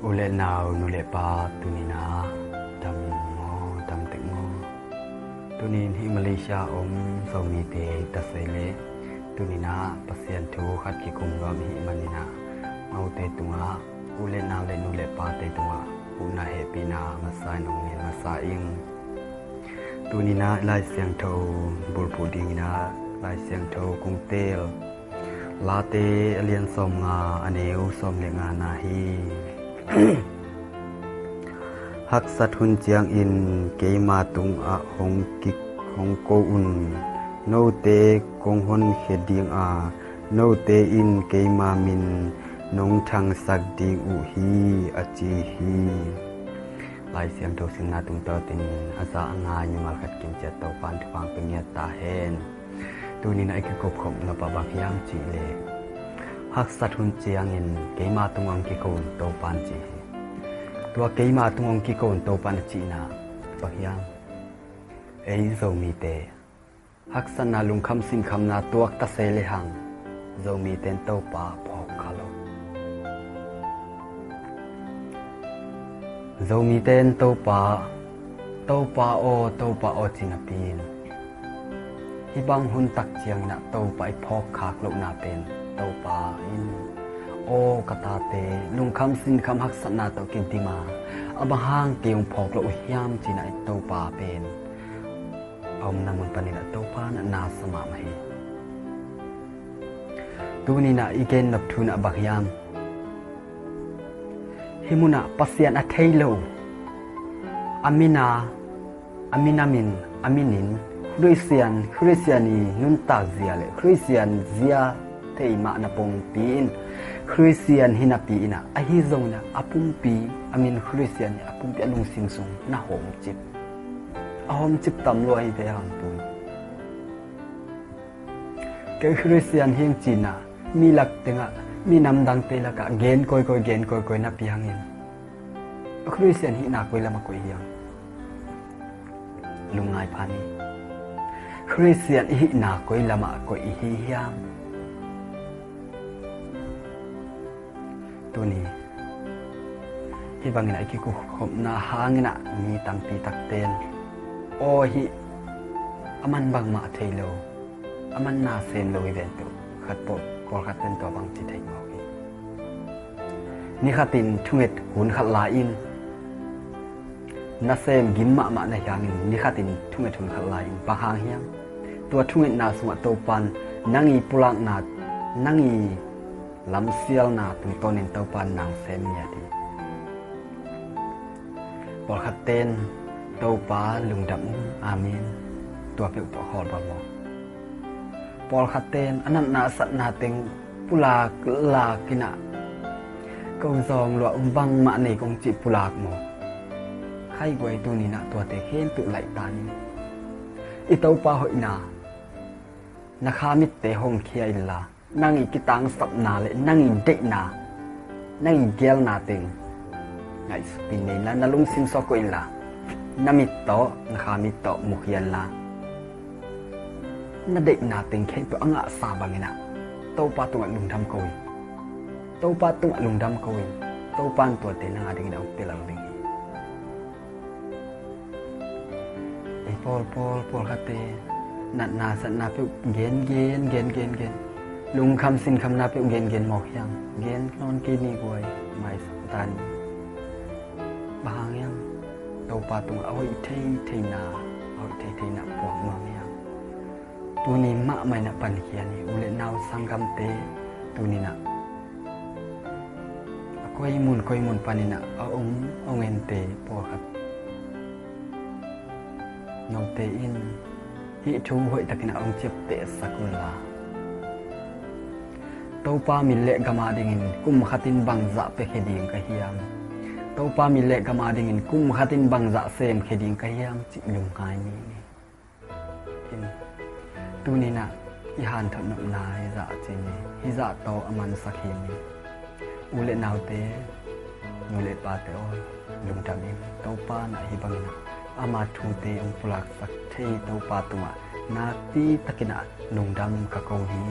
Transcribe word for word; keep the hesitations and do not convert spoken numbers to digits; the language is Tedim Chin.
U le nau, nu le pa, tuni-in ah dam maw, dam tek maw? Tuni-in hih Malaysia om Zomite ta sei leh, tuni-in ah Pasian thu khat kikum nuam i hih manin ah, note tungah, u le nau le nu le pate tungah huhna hehpihna masa in hong ngen masa ing. Tuni-in ah Lai Siangtho bulphuh dingin ah Lai Siangtho kong teel. Late a lian sawmnga, a neu sawm le ngana hi. Haksat hun ciangin keima tungah hong kik, hong ko un. Note kong honkhia ding a, note in keima min nong thangsak ding uh hi, a ci hi. Lai Siangtho simna tungtawnin a za a ngai mimal khat kim ciat Topa'n thupha pia ngiat ta hen. Tuni-in ah i kikupkhopna pa bang hiam cih leh, haksat hun ciangin keima tungah hong kiko un, Topa'n ci hi. Tua keima tungah hong kiko un Topa'n a cihna bang hiam? Ei Zomite haksatna, lungkham sinkhamna tuak ta sei lehang, Zomite in Topa phawk kha lo. Zomite in Topa, Topa aw, Topa aw, ci napi-in, hih bang hun tak ciangin ah Topa i phawk khak lohna pen, Topa in, aw ka tate, lungkham sinkham haksatna tawh kidim a, a bang hang kei hong phawk lo uh hiam, ci-in ah Topa pen a omna mun panin ah Topa in ah na sa mahmah hi. Tuni-in ah i gen nop thu in ah bang hiam? Hih munah Pasian a thei lo, a min a, a min a min, a minin Khristian, Khristian i nuntak zia le Khristian zia thei mahna pongpi in, Khristian hi napi-in ah, ahi zongin ah a pumpi, a min Khristian hi a pumpi a lungsim sung na hawmcip, a hawmcip tam lua hi ve hang tun. Kei Khristian hi ing ci-in ah mi lak tengah, mi namdangte lakah gen kawikawi, gen kawikawi napi hangin, a Khristian hihna koi lamah koih hiam? Lungngai phan ni. Khristian i hihna koi lamah koih i hi hiam? Tuni hih bangin ah i kikupkhopna hangin ah mi tampi takte in, aw hih, aman bangmah thei lo, aman na sem lo hi ven, tu khat pawl, pawlkhat ten tua bang ci thei mawk hi. Nikhatin thunget hun khat la in, nasem gim mahmah na hi hangin nikhatin thunget hun khat la in, bang hang hiam? Tua thungetna sungah Topa'n nang i pulakna, nang i lamsialna tungtawnin Topa'n nang sem ngiat hi. Pawlkhat ten, Topa lungdam ung, amen, tua peuh pawh khawl bal maw? Pawlkhat ten a natna a satna teng pulak lak in ah, ko zawng luah bangmah nei kong cih pulak maw? Khaiguai, tuni-in ah tuate khempeuh laih ta ni. I Topa hoihna na kha mitte hong khia inla, nang i kitangsapna le nang i deihna, nang i geelna teng ngaihsut in nei inla, na lungsim sungah koih inla, na mit tawh, na kha mit tawh mukhia inla, na deihna teng khempeuh a ngahsa bangin ah Topa tungah lungdam ko in. Topa tungah lungdam ko in. Topa in tuate nang a dingin a hong pia lel ding hi. Ei pawl, pawl, pawlkhatte natna satna peuh gen, gen, gen, gen, gen. Lungkham sinkhamna peuh gen, gen mawk hiam? Gen nawn kei ni guai, maisak ta ni. Bang hang hiam? Topa tungah a hoih thei theina, a hoih thei theina puak nuam hiam? Tuni mahmah in ah pankhia ni, u le nau sanggamte, tuni-in ah a koi mun koi mun panin ah a om, a om ente pawlkhat, note in hih thu hoihtakin ah hong ciaptehsak unla. Topa min le gam a dingin kum khatin bangzah piakhia ding ka hiam? Topa min le gam a dingin kum khatin bangzah semkhia ding ka hiam, cih lungngai ni. Tuni-in ah i hanthot nopna hizah ci ni, hizah tawh a mansak hi ni. U le naute, nu le pate aw, lungdam in. Topa in ah hih bangin ah ama thute hong pulaksak thei Topa tungah nakpi takin ah lungdam ka ko hi.